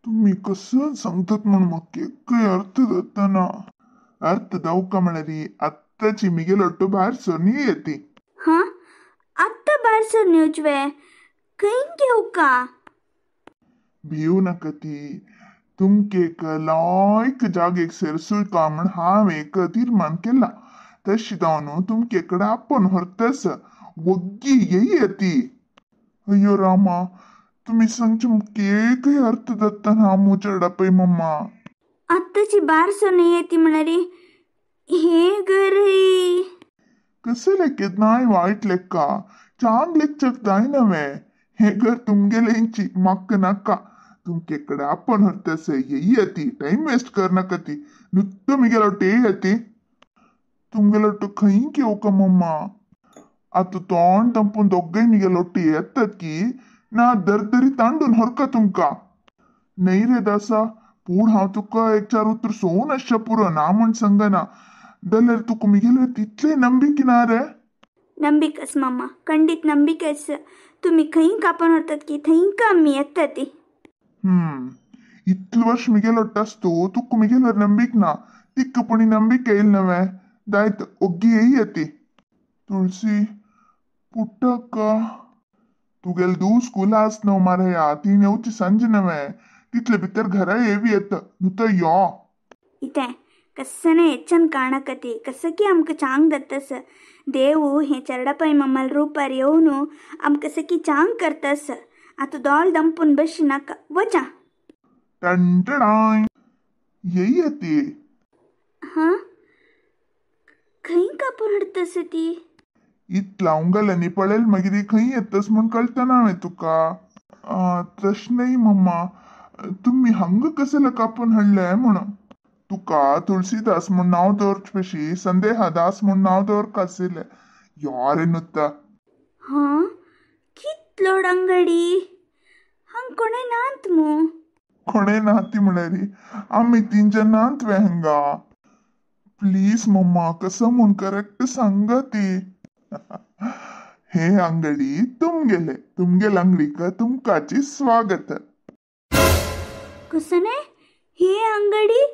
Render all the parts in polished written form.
तुमी कसं सांगतात म्हण म्हाका एकय अर्थ जातना. अर्थ जावका म्हळ्यार आत्ताची मिगेल ಒಟ್ಟು भायर सरनी येती. हां, आत्तां भायर सरन येवचें खंय घेवका? भिवू नाका ती. तुमकेक लायक जागेक सेरसुका म्हण हांव एक तीर्मान केला. तशें जावन तुमके कडेन आपोवन व्हरतस. वग्गी येय ती. अय्यो रामा, तुमी सांगचे म्हाका एकय अर्थ जातना मुचरडा पय मम्मा. आत्ताची भायर सरन येती म्हळ्यार हें घर. कसं लेखेत नाय वायट लेक्का, चांग लेखचक जाय नव्हे. हे घर तुमगेलेंची, म्हाका नाका. तुमके कडेन आपोवन व्हरतस. येय ती, टायम वेस्ट कर नाका ती. नुत्तो मिगेलो ಒಟ್ಟು येती. तुमगेलो ಒಟ್ಟು खंय घेवका मम्मा? आतां तोंड दंपून दोग्गय मिगेलो ಒಟ್ಟು येतात की ना दरदरी तांडून व्हरका तुमकां. न्हय रे दासा, पूण हांव तुका एक चार उतर सोन आसच्या पुरो, ना म्हण सांगना. जाल्यार तुका मिगेले तितले नंबिके ना रे? ನಂಬಿಕೆ आस मामा, खंडीत ನಂಬಿಕೆ आस. तुमी खंय कापून व्हरतात की थंय आमी येता ती. इतले वर्ष मिगेलो ಒಟ್ಟು आसतो तुका मिगेलो ನಂಬಿಕೆ ना. तिक्क पुणी ನಂಬಿಕೆ ಇಲ್ಲ ನವೆ. ದಾಯ್ತು, ಒಗ್ಗಿ येय ती. तुळसी पुट्टक्क, तुगेल दू स्कूल आस न्हू मारया, ती येवची सांजे नवे. तितले भितर घरा येवी येत. नुतो यो. इतें कस्सने ಹೆಚ್ಚನ್ ಕಾಣಕತಿ ಕಸಕಿ आमकां चांग दत्तस. देव हें चरडापाय मम्माल रुपार येवन आमकां सखी चांग करतस. आतां दोळ दंपून बशी नाका, वचा. टंटडाय, येय ती. हां, खंय कापून हाडतस ती? इतला उंगल्यांनी पळयल मागीर खंय येतस म्हूण कळटना हांवें तुका. तशें न्हय मम्मा, तुमी हांगा कसले कापून हाडले म्हणून. तुका तुळसीदास म्हूण नांव दवरचे पेशी संदेहा दास म्हूण नांव दवरका आशिल्लें. यो रे नुत्ता. हां, कितलो अंगडी, हांग कोणें नात मू? कोणें नाती म्हळ्यार आमी तीन जण नात वे हांगा? प्लीज मम्मा, कसं म्हूण करेक्ट सांगा ती. हे अंगडी तुमगेले, तुमगेले अंगडीक तुमकाची स्वागत. कसने हे अंगडी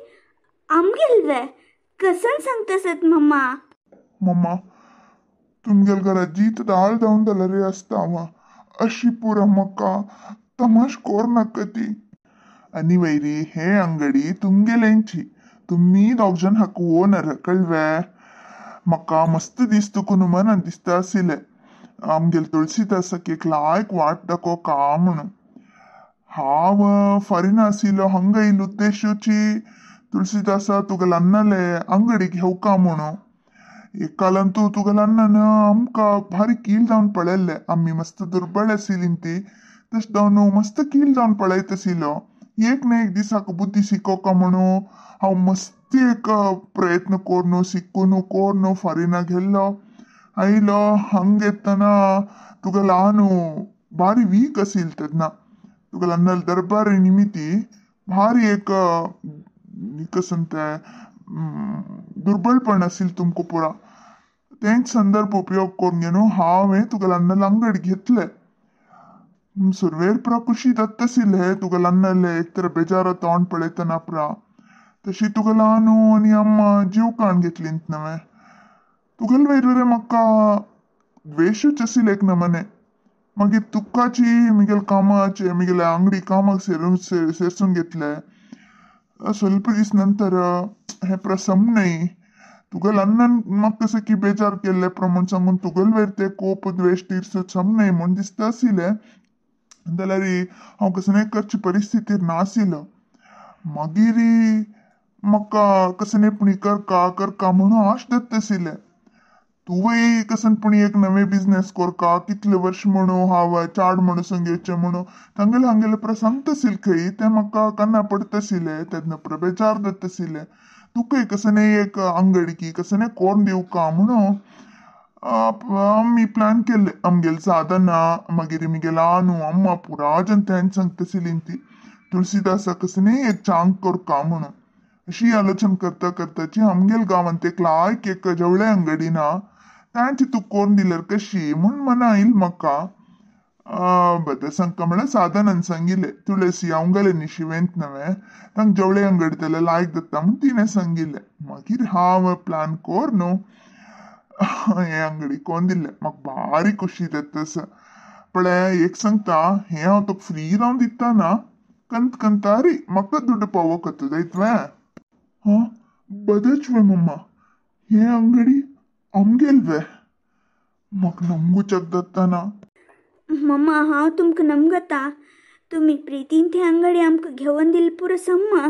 आमगेल वे? कसन सांगतसत मम्मा? मम्मा, तुमगेल घरात जीत दाळ जावन जाल्यार आसता हांव. अशी पुरो, म्हाका तमाश कोर नाका ती. आनी वैरी हे अंगडी तुमगेलेंची, तुमी दोग जाण हाका ओनर, कळवे? म्हाका मस्त दीस तुका न्हू मनान दिसता आशिल्लें आमगेल तुळसीदासाक एक लायक वाट दाखोवका म्हणून. हांव फॉरेन आशिल्लो, हांगा येयलो उद्देशूची तुळसीदासा तुगेले अन्नाले अंगडी घेवका म्हणून. एकालान तूं तुगेले अन्नान आमकां भारी कील जावन पळयल्लें. आमी मस्त दुर्बळ आशिल्ली ती, तशें जावन मस्त कील जावन पळयत आशिल्लो. एक ना एक दीस हाका बुद्धी शिकोवका म्हणून हांव मस्ती एक प्रयत्न कोरून शिकून कोरून फॉरेनाक गेल्लो. आयलो, हांगा येतना तुगेलो आनू भारी वीक आशिल्लो. तेन्ना तुगेले अन्नाले दरबारी निमिती भारी एक कसं तें दुर्बळपण आशिल्लें तुमकां पुरा. तेंच संदर्भ उपयोग करून घेवन हांवें तुगेले अन्नाले अंगडी घेतले. सुरवेर पुरा खुशी जाता आशिल्लें तुगेले अन्नाले एक तर बेजारा तोंड पळयतना पुरा. तशी तुगेलो आनू आनी अम्मा जीव काण घेतली नवें. तुगेले वयर म्हाका द्वेशूच आशिल्लो एक नमने. मागीर तुकाची मिगेले कामाचे मिगेले आंगडी कामाक सेरून सेरसून घेतले. ಸ್ವಲ್ಪ दीस नंतर हें प्रसम न्हय, तुगेले अन्नान म्हाका कसं की बेजार केल्ले प्रमाण सांगून तुगेले वयर ते कोप द्वेश तीर्स सम न्हय म्हूण दिसता आशिल्लें. जाल्यार हांव कसं करची परिस्थितीर नाशिल्लो. मागीर म्हाका कसं पुणी करका करका म्हणून आश दत्त आशिल्लें. तुवें कसन पुणी एक नवे बिझनेस कोरका, कितले वर्ष म्हणून हांव चाड म्हणून सांगेचें म्हणून तांगेले हांगेले प्र सांगता आशिल्लें खंय तें म्हाका काना पडता आशिल्लें. तेन्ना प्र बेजार जाता आशिल्लें. तुका कसं एक अंगडी की कसं कोरून दिवका म्हणून आमी प्लॅन केल्ले. आमगेले साधना मागीर मिगेले आनू अम्मा पुरा जन तेंच सांगता आशिल्ली ती तुळसीदासा कसं एक चांग करका म्हणून. अशी आलोचन करता करताची आमगेल गांवांत एक लायक एक जवळे अंगडी ना, तांची तूं कोरून दिल्यार कशी म्हूण मना आयल म्हाका. बदें सांगता म्हळ्यार सादानन सांगिल्लें तुळसी अवंगले न्ही शिवेंत नवें तांकां जवळे अंगडी जाल्यार लायक जाता म्हूण तिणें सांगिल्लें. मागीर हांव प्लान कोर न्हू हें अंगडी कोन दिल्लें. म्हाका भारी खुशी जाता. पळय एक सांगता, हें हांव तुका फ्री रावन दिता ना, कंत कंतारी म्हाका दुड्ड पावोवंक जायतवें. हां बदच वे मम्मा, हें अंगडी आमगेल वे, म्हाका नमगुचक जाता ना. मम्मा हांव तुमकां नमगता, तुमी प्रितीन तें अंगडी आमकां घेवन दिल पुरो सम्मा,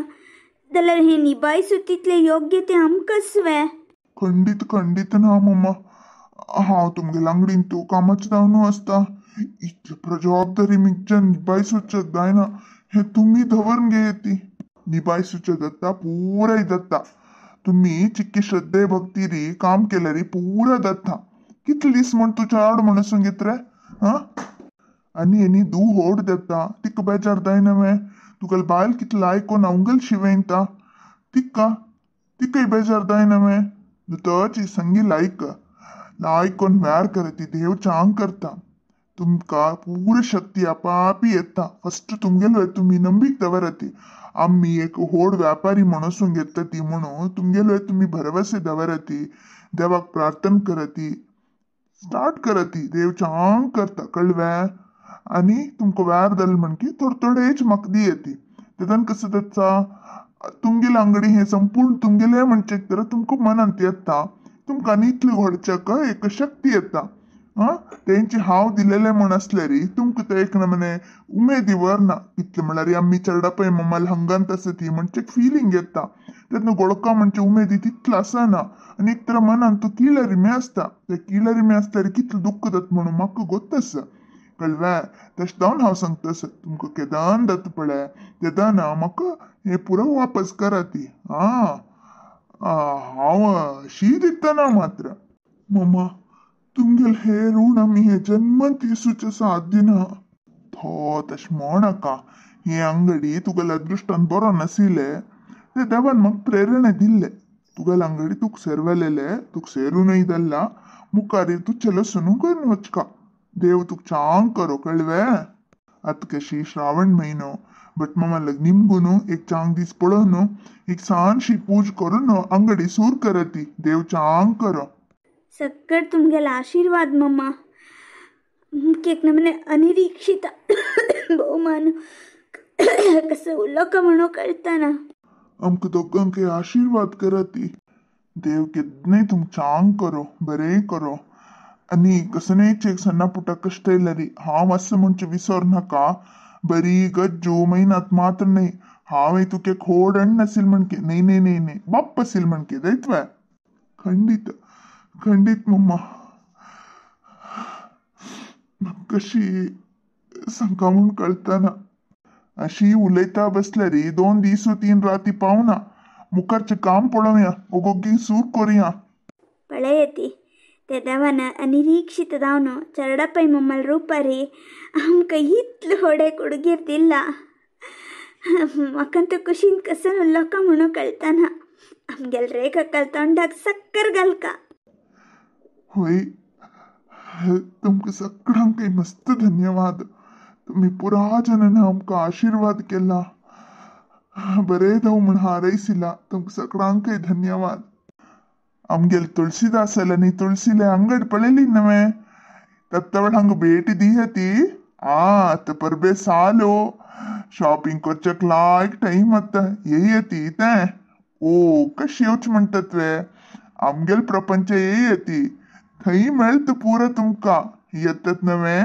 जाल्यार हें निभायसू तितलें योग्य तें आमकांच वे. खंडीत खंडीत ना मम्मा, हांव तुमगेल्या अंगडीन तूं कामाचें जावन आसता, इतली जबाबदारी मिगच्यान निभायसूचक जायना, हें तुमी दवरून घेयती. निभायसूचें जाता पुराय जाता, तुमी चिक्की श्रद्धे भक्ती काम केल्यार पुरा जाता. कितले दीस म्हण तूं चाड म्हणून घेत रे. हां आनी हेनी दू होड जाता, तिका बेजार जायना वे, तुगेले बायल कितले आयकोन अवंगल शिवेंता, तिका तिकाय बेजार जायना वे. तची संगी लायक लायकोन व्यार करती, देव चांग करता, तुमकां पुरी शक्ती आपापी येता. फस्ट तुमगेलो तुमी नंबीक दवरती, आमी एक होड व्यापारी म्हणसून घेता ती म्हणून तुमगेलो तुमी भरवसे दवरती, देवाक प्रार्थना करती, स्टार्ट करती, देव चांग करता कळवें. आनी तुमकां व्यार जालें म्हणकी थोडे थोडेच म्हाका दी येती. तेदान कसं जाता, तुमगेले अंगडी हें संपूर्ण तुमगेलें म्हणचें तर तुमकां मनांत येता, तुमकां आनी इतलें घडच्याक एक शक्ती येता. आं तेंचे हांव दिलेलें म्हण आसल्यार तुमकां तें एक नमने उमेदी व्हरना, कितलें म्हळ्यार आमी चेरडा मम्माल हंगांत आसा ती म्हणचे फिलींग येता, तेन्ना गोळका म्हणचे उमेदी तितलो आसना आनी एक तर मनान तूं किळरिमे आसता, ते किळरिमे आसल्यार कितलें दुख्ख जाता म्हणून म्हाका गोत्त आसा कळवें. तशें जावन हांव सांगता आसा तुमकां केदान जाता पळय तेदान म्हाका हें पुरो वापस करा ती. आं हांव शी दितना मात्र. मम्मा तुमगेले हे ऋण आमी हे जन्मांत दिसूचें साध्य ना. थो तशें म्हणनाका, हे अंगडी तुगेल्या अदृश्टान बरो नाशिल्लें ते देवान म्हाका प्रेरणा दिल्ले, तुगेले अंगडी तुका सेरवलेले, तुका सेरूनय जाल्ला, मुखार तूं चलसून करून वचका, देव तुका चांग करो कळवें. आतां कशी श्रावण म्हयनो, बट मामा निमगून एक चांग दीस पळोवन एक सानशी पूज करून अंगडी सूर करती, देव चांग करो. सक्कड तुमगेला आशीर्वाद मम्मा, एक नमने अनिरीक्षित बहुमान कसं उलोवका म्हणून कळतना. आमकां दोगांकय आशीर्वाद करती, देव केन्नाय तुमकां चांग करो, बरें करो. आनी कसलेच एक सन्ना पुटा कश्ट येयल्यार हांव आसा म्हणचें विसर नाका. बरी गज्जू म्हयन्यांत मात्र न्हय, हांव तुका एक होड अण्ण आशिल्लें म्हणके न्हय न्हय न्हय न्हय बाप्प आशिल्लें म्हणके जायत. खंडीत खंडीत मम्मा, कशी सांगा म्हूण कळतना. अशी उलयता बसल्यार 2 दीस 3 राती पावना, मुखारचें काम पळोवया, ओगोगी सूर करुया. पळयती ते देवान अनिरीक्षित जावन चरडपै मम्मल रूपारी आमकां इतलें होडे कुडगीर दिला, म्हाका तो कुशीन कसन उलोवका म्हणून कळतना. आमगेले रेखा तोंडाक सक्कर घालका. होय तुमकां सगळ्यांकय मस्त धन्यवाद, तुमी पुरा जनांनी आमकां आशीर्वाद केला, बरें जावं म्हूण हारयसिला, तुमकां सगळ्यांकय धन्यवाद. आमगेले तुळसीदासाले न्ही तुळसीले अंगड पळयली नवें, तत्तवळ हांगा भेटी दियती. आं आतां परबे सालो शॉपिंग करच्याक लायक टायम आतां येयती तें. ओ कशें येवचें म्हणटात वे, आमगेले प्रपंच येयती थंय मेळटा पुरो तुमकां, येतात नवें.